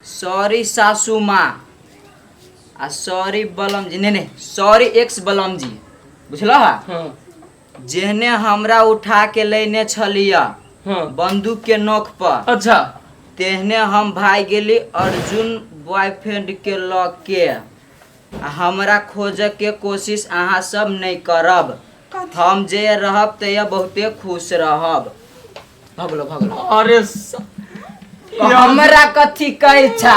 Sorry सासू माँ आ सॉरी बलम जी, नहीं नहीं, सॉरी एक्स बलम जी, बुझल? हाँ। जेहने हमरा उठा के लेने छलिया बंदूक के नोक पर, तेहने हम भाग गेली अर्जुन बॉयफ्रेंड के ल के। आ हमरा खोजे के कोशिश अहाँ सब नहीं करब। हम जे रहब तैया बहुते खुश रहब। भगलो भगलो। अरे हमरा कथी कहै छा?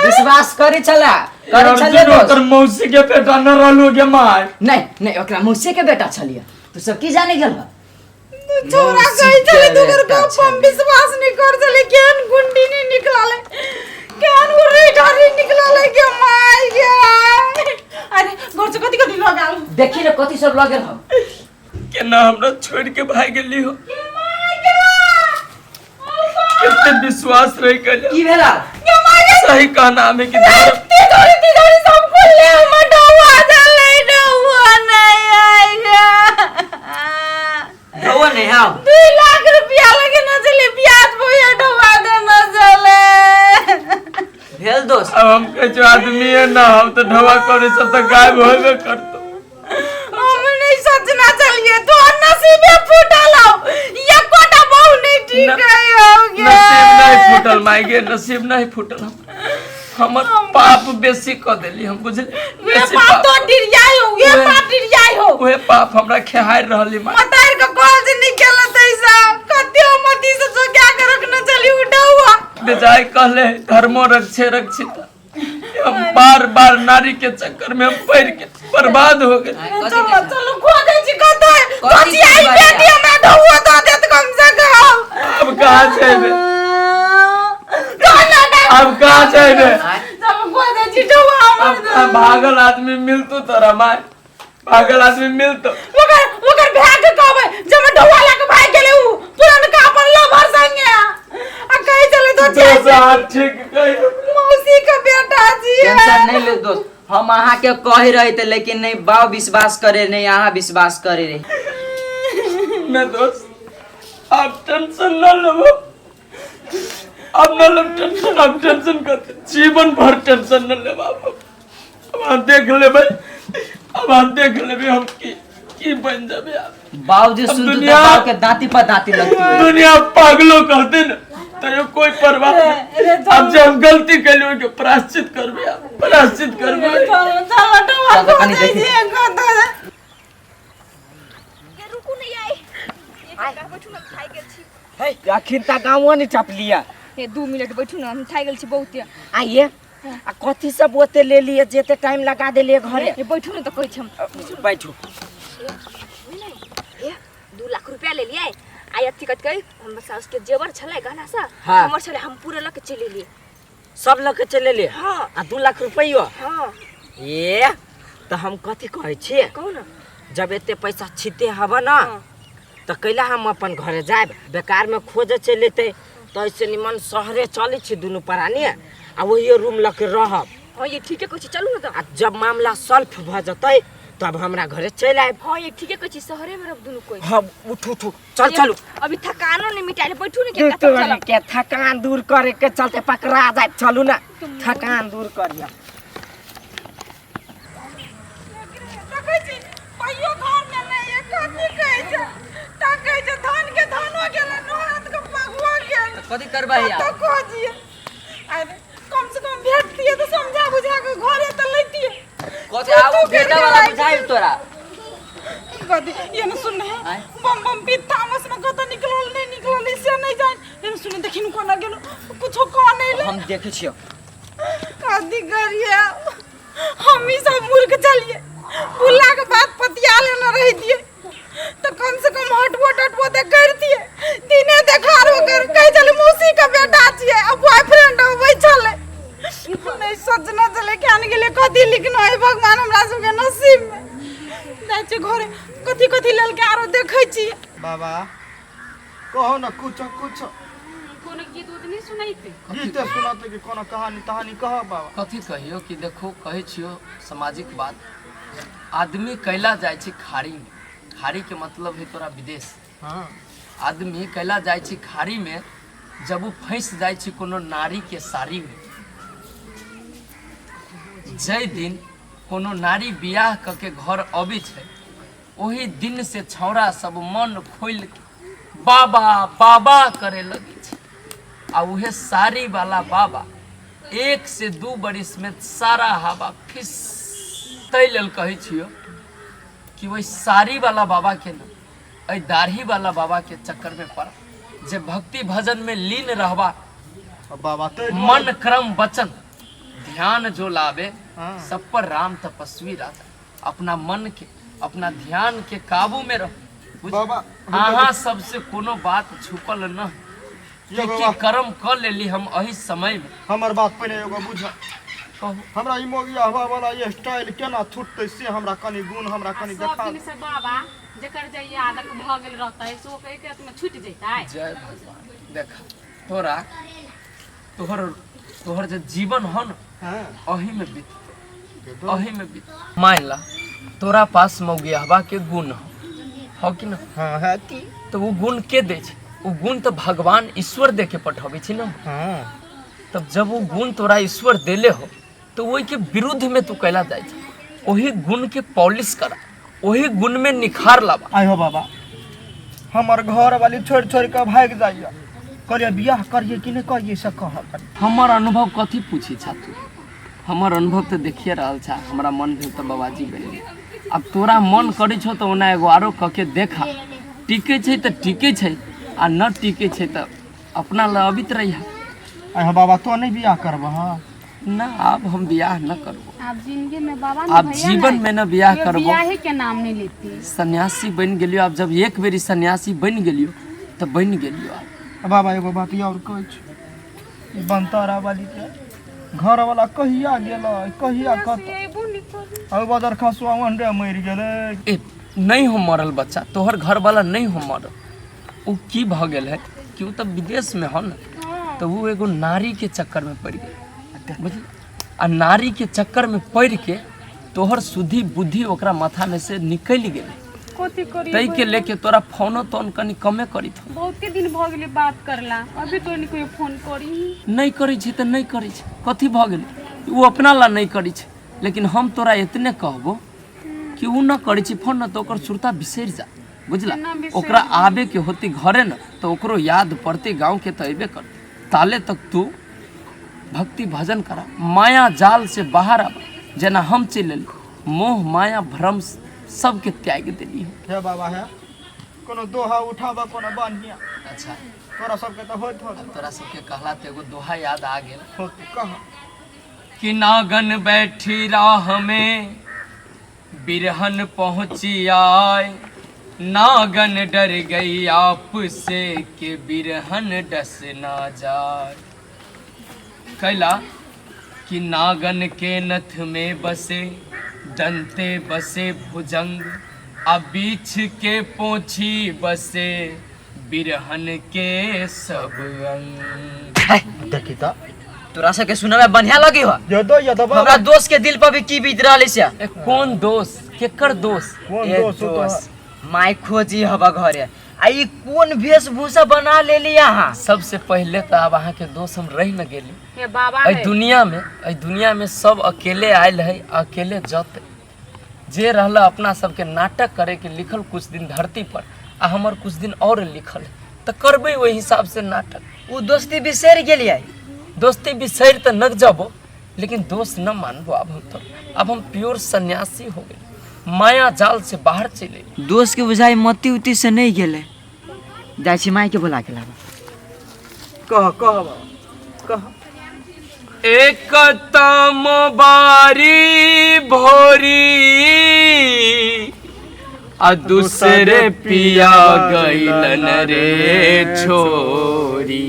विश्वास करै छला, करै छलियै अर्जुन दोस्त? ओकर मौसी के बेटा न रहलू गे माय। नहीं नहीं, ओकरा मौसी के बेटा छलियै। तू सब की जाने गेल? छोरा मौसी कहै के छलै तोकर बेटा गप हम छलियै। विश्वास नहीं कर छलै। केहन गुंडी नहीं निकललै, केहन उर्री ढर्री निकललै के माय गे। अरे, घर से कथी कथी लगाल? देखी ने कथी सब लगेल हम। केना हमरा छोड़ के भाग गेली हो? कितने विश्वास रह गया। की भेला? सही कहना हमें कि धर्म तिजोरी तिजोरी सब खुलले, हमर डौआ जलै, डौआ नहीं आएगा। ढौआ नहीं आओ। 2 लाख रुपया लगे न चले, ब्याज भैया डुबा देना चले। भेल दोस्त? अब हम कहै आदमी है ना, हम तो ढवा करे सब तो गायब होबे करतो। हम नहीं सोचना चलिए, तो नसीबे फूटल हो, एकोटा बहु नहीं ठीक है हो गया। नसीब नहीं फूटल माय गे, नसीब नहीं फूटल। हमर पाप बेसी क देली हम, बुझली? वे बेसी पाप तो डिरियाई हो, वे उहे- पाप डिरियाई हो। उहे पाप हमरा खेहार रहली माय। मतार के कॉल से निकल तैसा कते मती से जो क्या के रखना चली उठा हुआ। बेजाय कहले धर्मो रक्षे रक्षित। हम बार बार नारी के चक्कर में हम पड़ के बर्बाद हो गए। चलो चलो, खो दे छी कते कथी कथी आई बात बेटी है? हमरा ढौआ दऽ देत कम से कम। अब कहाँ जेबे? चल ना। अब कहाँ जेबे? चलो, खो दे छी ढौआ हमर। अब भागल आदमी मिलतो तोरा माय, पागल आदमी मिलतो। ओकर ओकर भाय के कहबै जे हमर ढौआ लए के भागि गेलै उ पुरनका अपन लवर संगे आ कहै छलै तो दोस्त अहाँ ठीक कहि। मौसी के बेटा जी। टेंशन नहीं ले दोस्त, हम अहाँ के कही रहे थे लेकिन नहीं बाव विश्वास करे, नहीं अहाँ विश्वास करे रहे। ना दोस्त, आप टेंशन न लो, अब न लो टेंशन। अब टेंशन कर जीवन भर टेंशन न लेब। अब अहाँ देख लेबै, अब अहाँ देख लेबै हम की की बन जेबै आब। बाबूजी अब सुन तो दुनिया- बाप के दांती पर दांती लगती है। दुनिया पागलो कहते न तैयो कोई परवाह नहीं। अब जे हम गलती कैली ओहिके प्रायश्चित करबै, आब प्रायश्चित करबै। चलो चलो, ढौआ चल, खो कनी दै देखी। छी कतऽ। रुकू नहीं आई, एक बैठू ना, थाकि गेल छी। हे, अखिन त गाँवो नहीं टपलिया। हे, 2 मिनट बैठू ना, हम थाकि गेल छी बहुते। आइए, आ कथी सब ओते ले लिए जेते टाइम लगा देलिए घरे? हे, बैठू ना तऽ कहै छी हम। बैठू। हे, 2 लाख रुपया ले लिए आ अथी कथी कहै, हमर साउस के जेवर छलै, गहना सा हमर छलै, हम पूरा लऽ के चलि एलियै। सब लऽ के चलि एलियै? हाँ। आ 2 लाख रुपैयो? हाँ। ए तऽ हम कथी कहै छियै? कहू ना। जब एते पैसा छिते हब ना तऽ कैला हम अपन घरे जायब? बेकार में खोजे चलि एतै तऽ ऐसे निमन शहरे चलै छी दुनू प्राणी आ वही रूम लऽ के रहब। हाँ, ये ठीके कहै छी, चलू ना तऽ। आ जब मामला सॉल्व भऽ जेतै तब हमरा घरे चलि आयब। हाँ, ये ठीके कहै छी, शहरे में रहब दुनू कोई। हाँ, उठू उठू, चल चलू। अभी थकानो नहीं मिटाइले, बैठू ना के कतऽ तोरी चलब। के थकान दूर करे के चलते पकड़ा जाए। चलू ना, थकान दूर करिया। देखै छी पाइयो घरमे नहि है। कथी कहै छै, तकै छै धान के धानो गेलै, नोरत के पगुओ गेल। कथी करबै कतऽ आब? खोजिए? अरे, कम से कम भेटतियै तऽ समझा बुझा के घरे तऽ लैतियै। कथी आब भेटे वाला बुझाइल तोरा? कथी ये ने सुन है। आँय? बम बम पी तामस में कतऽ निकलल नहीं निकलल से नहीं जान। ये ने सुन, देखिन कोना गेलो, कुछो कह नहीं ले। हम देखै छियौ। कथी करिए? हम ही सब मूर्ख चलिए, बुल्ला के बात पतिया लेना रह दिए तो कम से कम हटबो टटबो ते कर दिए। दिने देखार होकर कह चले मौसी का बेटा छिए आ बॉयफ्रेंड होबै छले। नहीं सोचना चले कि आन गेले कथी लिखना है भगवान हमरा सबके नसीब में। जाइ छी घरे, कथी कथी लेलकै आरो देखै छियै। बाबा, कहो न कुछो कुछो। कोनो गीत उत नहीं सुनैते? गीत सुनाते कि कोनो कहानी तहानी कह बाबा। कथी कहियो कि देखो, कहै छियो सामाजिक बात। आदमी कैला जाइ छै खाड़ीमे? खाड़ीके मतलब है तोरा विदेश। आदमी कैला जाइ छै खाड़ीमे? जब ओ फँसि जाइ छै कोनो नारीके साड़ीमे। जाहि दिन कोनो नारी बियाह कऽ के घर अबै छै ओहि दिन से छौड़ा सब मन खोलि के बाबा बाबा करे लगै छै आ उहे साड़ी वाला बाबा 1 से 2 बरिस में सारा हवा फिस। ताहि लेल कहै छियौ कि ओहि साड़ी वाला बाबा के न एहि दाढ़ी वाला बाबा के चक्कर में पड़, जे भक्ति भजन में लीन रहबा, बाबा मन क्रम वचन ध्यान जो लावे, हाँ। सब पर राम तपस्वी राजा। अपना मन के अपना ध्यान के काबू में रहो। बाबा अहाँ सबसे कोनो बात छुपल न यो की बाबा। कर्म क लेली हम एही समय में। हमर बात पहिने एगो बुझ। कहू। हमरा ई मोगिया हवा वाला ये स्टाइल केना छुटतै से हमरा कनि गुण हमरा कनि सब देखा। दिन से बाबा जेकर जे आदत भऽ गेल रहतै से ओकर एक रात में छूटि जैतै। जय भगवान। देख तोरा तोहर तोहर जे जीवन हो न हाँ अही में बीत, अही में बीत। मान ला तोरा पास मौगियाहवा के गुण हो, हो कि ना? हाँ है की। तो वो गुण के दे छै? वो गुण तो भगवान ईश्वर दे के पठबै छै ना। हाँ तब जब वो गुण तोरा ईश्वर देले हो तो वही के विरुद्ध में तू कैला जाय छै? वही गुण के पॉलिश करा, वही गुण में निखार लाबा। आइ हो बाबा, हमर घर वाली छोड़ छोड़ के भागि जाइए, कहलिए बियाह करिए कि नहीं करिए से कह। हमर अनुभव कथी पूछी छा तू? हमर अनुभव तो देखिए रहल छा। हमरा मन भेल तो बाबाजी बनि गेल। अब तोरा मन करै छौ तो ओना एगो आरो कऽ के देखा, टिकै छै तऽ टिकै छै आ न टिकै छै तऽ अपना लए अबित रहिहा। आइ हो बाबा, तो नहीं बियाह करबह? ना, आब हम बियाह न करबो। आब जिंदगी में बाबा आब जीवन में न बियाह करबो, बियाहे के नाम नहीं लेती। सन्यासी बनि गेलियो। आब जब एक बेरी सन्यासी बनि गेलियो तऽ बनि गेलियो। आब बाबा एगो बात और कहै छी, ई बनतारा वाली के घर वाला कहिया गेलै, कहिया कत अब बदर खसुआ अंडे मरि गेलै। ए नहीं हो मरल बच्चा, तोहर घर वाला नहीं हो मरल। उ की भऽ गेल है कि उ तऽ विदेश में हो न, तऽ उ एगो नारी के चक्कर में पड़ि गेल, बुझली? आ नारी के चक्कर में पड़ि के तोहर सुधि बुद्धि ओकरा माथा में से निकलि गेलै। कथी करी ताहि के लेके तोरा फोनो तोन कनि कमे करित हो। बहुते दिन भऽ गेलै बात करला, अभी तो नहीं कोई फोन करी। नहीं करै छै तऽ नहीं करै छै, कथी भऽ गेलै? उ अपना ला नहीं करै छै, लेकिन हम तोरा एतने कहबो कि उ न करै छै फोन न तऽ ओकर सुरता बिसरि जा, बुझला? ओकरा आबे के होती घरे न तऽ ओकरो याद पड़तै गाँव के तऽ अयबे करतै। ताले तक तू भक्ति भजन करा, माया जाल से बाहर आबा। जेना हम चलि एली, मोह माया भ्रम सबके त्याग देली। हे बाबा, हे कोनो दोहा उठाबा कोनो बढ़िया। अच्छा तोरा सबके तऽ होइत होत। तोरा सबके कहला तऽ एगो दोहा याद आ गेल। होत कह। कि नागन बैठी राह में बिरहन पहुँची आए, नागन डर गई आप से के बिरहन डस ना जाए। कैला कि नागन के नथ में बसे दंते बसे भुजंग, आ बीछ के पोछी बसे बिरहन के सब अंग। देखी तऽ तोरा सबके सुनय में बढ़िया लगी हो। यदो यदो बाबा। हमरा दोस्त के दिल पर भी की बीत रहल छै। ए, कोन दोस्त? केकर दोस्त? कोन ए दोस्त हो तोहर? दोस्त, माय खोजी हवा घरे, आ ई कोन वेशभूषा बना लेली अहाँ? सबसे पहले तऽ आब अहाँके दोस्त हम रहि न गेली। हे बाबा, एहि दुनिया में, एहि दुनिया में सब अकेले आयल है, अकेले जते। जे रहला अपना सबके नाटक करे के लिखल कुछ दिन धरती पर, आ हमर कुछ दिन और लिखल है तऽ करबै ओहि हिसाब से नाटक। उ दोस्ती बिसरि गेलियै? दोस्ती बिसरि तऽ न जबो, लेकिन दोस्त न मानबो। आब हम तो अब हम प्योर सन्यासी हो गेली, माया जाल से बाहर चलि एली। दोस्त के बुझाई मती उती से नहीं गेलै। जाइ छी माय के बोला के लाबा। कह कह बाबा कह। एक तम बारी भोरी आ दूसरे पिया गइलन रे छोरी,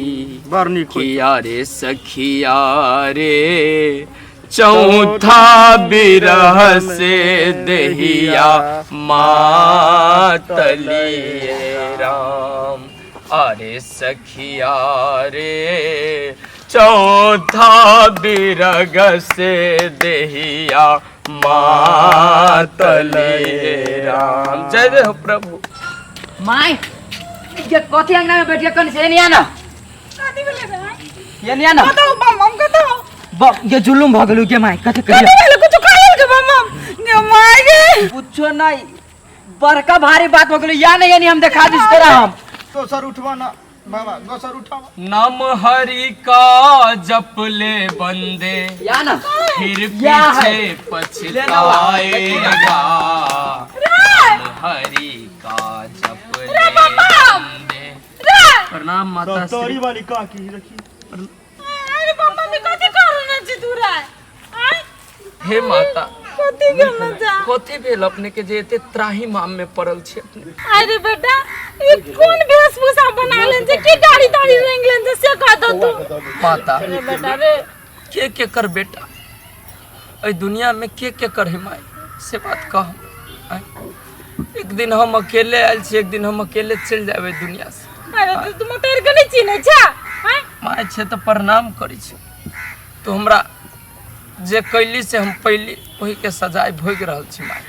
बड़ नीक होइत। किया रे सखिया रे चौथा बिरह से दहिया मातलिए राम, अरे सखिया रे चौथा बिरग से देहिया मातलिए राम। जय जय हो प्रभु। माय के कथी अंगना में बैठ के कन से एनिया ना, कथी भेलै रे? एनिया ना। कतौ बम बम कतौ। ये जुलुम भ गेलु गे माय, कथि कहियो? कथि भेल? कुछो कहल के बम गे my गे। कुछो नहीं, बड़का भारी बात हो गेलु। या नहीं यानी हम देखा दिस तोरा हम। दोसर उठवा ना बाबा, दोसर उठावा। नाम हरि का जप ले बंदे, या ना फिर या है। पीछे पछताएगा। नाम हरि का जप ले बंदे। प्रणाम माता श्री। तोरी वाली काकी रखी। अरे बम बम कथि करना छी तू रे? आय हे माता, कथि करना जा? कथी भेल अपने के जे एते त्राही माम में पड़ल छी अपने? अरे बेटा, ई कोन वेशभूषा बना लेन छै, की दाढ़ी दाढ़ी रंग लेन छै से कह दो तू। माता, अरे बेटा रे, के कर बेटा एहि दुनिया में, के कर हे माय से बात कह। आँय? एक दिन हम अकेले आयल छी, एक दिन हम अकेले चलि जायब एहि दुनिया से। अरे तू तू मतर के नहीं चिन्है छा? आँय? माय छै तऽ प्रणाम करै छी। तू हमरा जे कैली से हम पैली, ओही के सजाय भोगि रहल छी माय।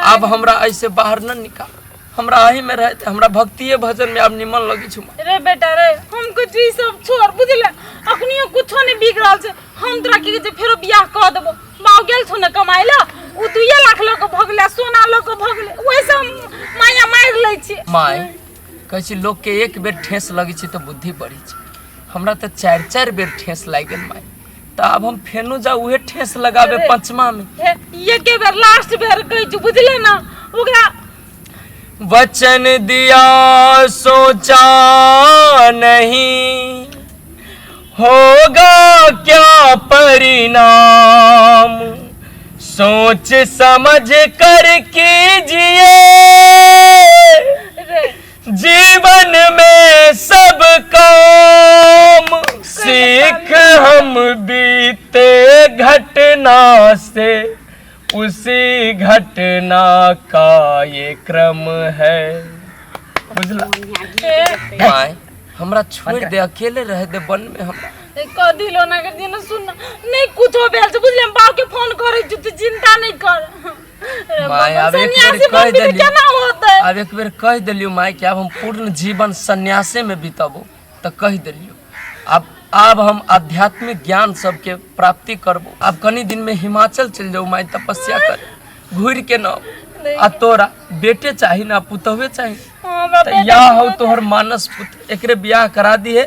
आब हमरा ऐसे बाहर न निकाल, हमरा अही में रहते, हमरा भक्तिये भजन में आब निमन लगै छै माय। रे बेटा रे, हम कुछ ई सब छोड़ बुझले, अखनियो कुछो नहीं बिक रहल छै। हम तोरा की कहै छै, फेरो बियाह कऽ देबो। बाउ गेल छौ ने कमाइ लए, उ 2 लाख लऽ कऽ भगलै, सोना लऽ कऽ भगलै, ओहि से हम माया मारि लै छी। माय, कहै छै लोक के एक बेर ठेस लगै छै तऽ बुद्धि बढ़ै छै। हमरा तऽ 4-4 बेर ठेस लागि गेल माय, तऽ आब हम फेनो जा उहे ठेस लगाबे पंचमा में। हे, एके बेर लास्ट बेर कहै छी बुझले ना, ओकरा वचन दिया सोचा नहीं होगा क्या परिणाम, सोच समझ कर कीजिए रे जीवन में सब काम। सीख हम बीते घटना से, उसी घटना का ये क्रम है। बुझला माय, हमरा छोड़ दे, अकेले रह दे वन में हमरा। कह दिलो ना कर दियो ना। सुन ना, नहीं कुछो भेल छै बुझले, हम बाप के फोन करै छी, तू चिंता नहीं कर। रे माय, बाबा, आब एक बेर सन्यासी कहि बनबी तऽ देलियौ। केना होतै? आब एक बेर कहि देलियौ माय कि आब हम पूर्ण जीवन सन्यासे में बितबो, तऽ कहि देलियौ। आब हम आध्यात्मिक ज्ञान सबके प्राप्ति करबो। आब कनी दिन में हिमाचल चलि जाउ माय तपस्या करे, घुरि के न आउ। आ तोरा बेटे चाही ना पुतहुए चाही, हमरा तऽ या हौ तोहर मानस पुत्र, एकरे बियाह करा दिहे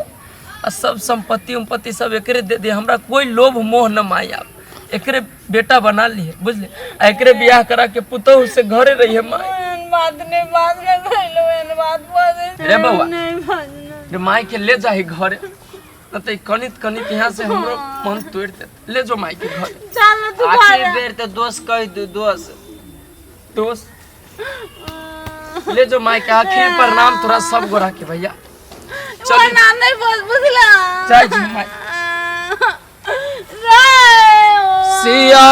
आ सब संपत्ति उम्पत्ति सब एकरे दे दिहे। हमरा कोई लोभ मोह न माय, आब एकरे बेटा बना लिहे बुझले, आ एकरे बियाह करा के पुतहु से घरे रहिहे माय। एहन बात नहीं, बात में कहलो एहन बात बाजे। रे बौआ, नहीं बात नहीं। रे माय के ले जाही घरे, न त कनित कनित यहाँ से हमरो मन तोड़ देत। ले जो माय के घरे। चल तू आखिरी घरे। बेर तऽ दोस्त कहि दू, दोस्त दोस्त ले जो माय के। आखिरी प्रणाम तोरा सब गोरा के भैया। चल ओना नहीं बोल बुझला। जाय छी माय। रे सिया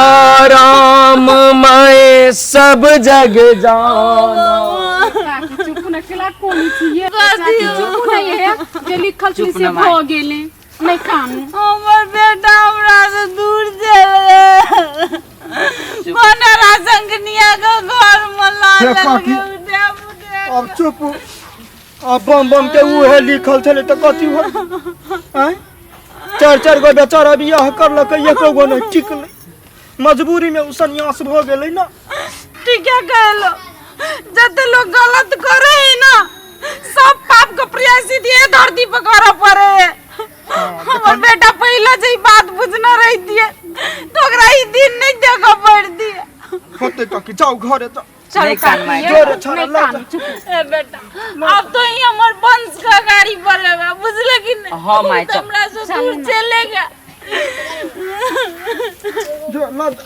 राम मैं सब जग जाना। काकी चुप न केला कोनी छियै काकी, चुप न ये जे लिखल छै चुप से न माय। भऽ गेलै, नहि कानू। हमर बेटा हमरा से दूर चल गेल, बनरा संगनिया के घर में ला हे काकी। लेलकै। अब चुप, अब बम बम के उहे लिखल छलै तऽ कथी हो? आँय, 4-4 गो बेचारा बियाह करलकै, एको गो नहि टिकलै, मजबूरी में उ सन्यास भऽ गेलै ना। ठीक है कहलो, जते लोग गलत करे है ना, सब पाप के प्रायश्चित ये धरती पर करे पड़े है। हमर बेटा पहले जे ई बात बुझना रही दिए तो ओकरा ई दिन नहीं देखे पड़ दिए। होते काकी, जाओ घरे जाओ। चल नहीं कान काकी, माय। ये जोरे छोरा, नहीं ला कानू, जा। चुप। ए बेटा, अब तो ही हमर वंश का गाड़ी पर है बुझले कि नहीं? हाँ, माय, तू चल। हमरा से दूर चलेगा। जो ला जा।